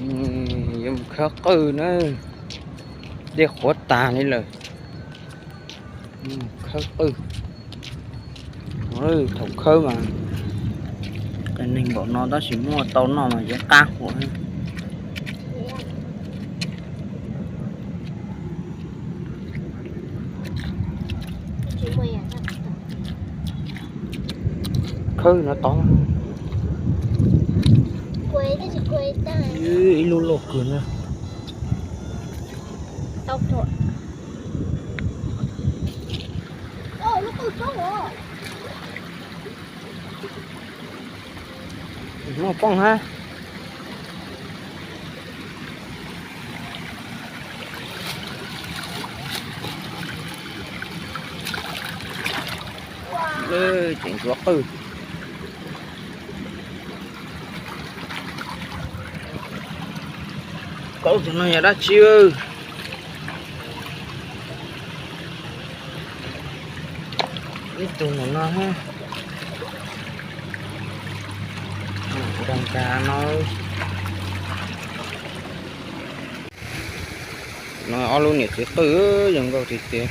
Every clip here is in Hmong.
Yuav mus khawb qwj na, dej qhuav tag li lawm. Khawb qwj. Thaum khawb mas qias neeg npaum no tab sis muaj tau noj mas yeej qab huam. Khawb no tod, ib lub loj kawg na. Muaj poob hab. Tseem ntxuav qwj. Kaub tus no yog dab tsi? Ib tug ntawm no hab. Nrog nkag no. No ob lub niam txiv qwj zoo nkauj tiag tiag.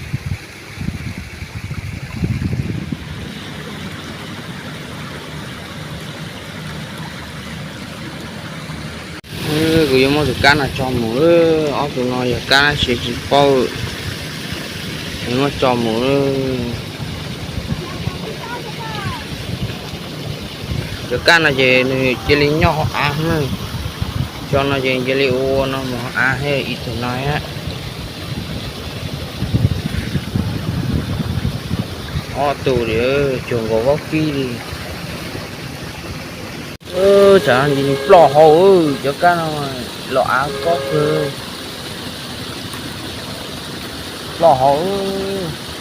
Kuv yuav muab tus kab no tso mus, ob tug no yog kab dab tsi tsis paub, yuav muab tso mus. Cov kab no ces nws cia li nyob hauv av na, tso no ces cia li ua no mus hauv av thiab ib tug no. Ob tug li cuag nkaus vaub kib li. Tsam no ntshe nws ploj hauv, cov kab no los av kob kawg, ploj hauv.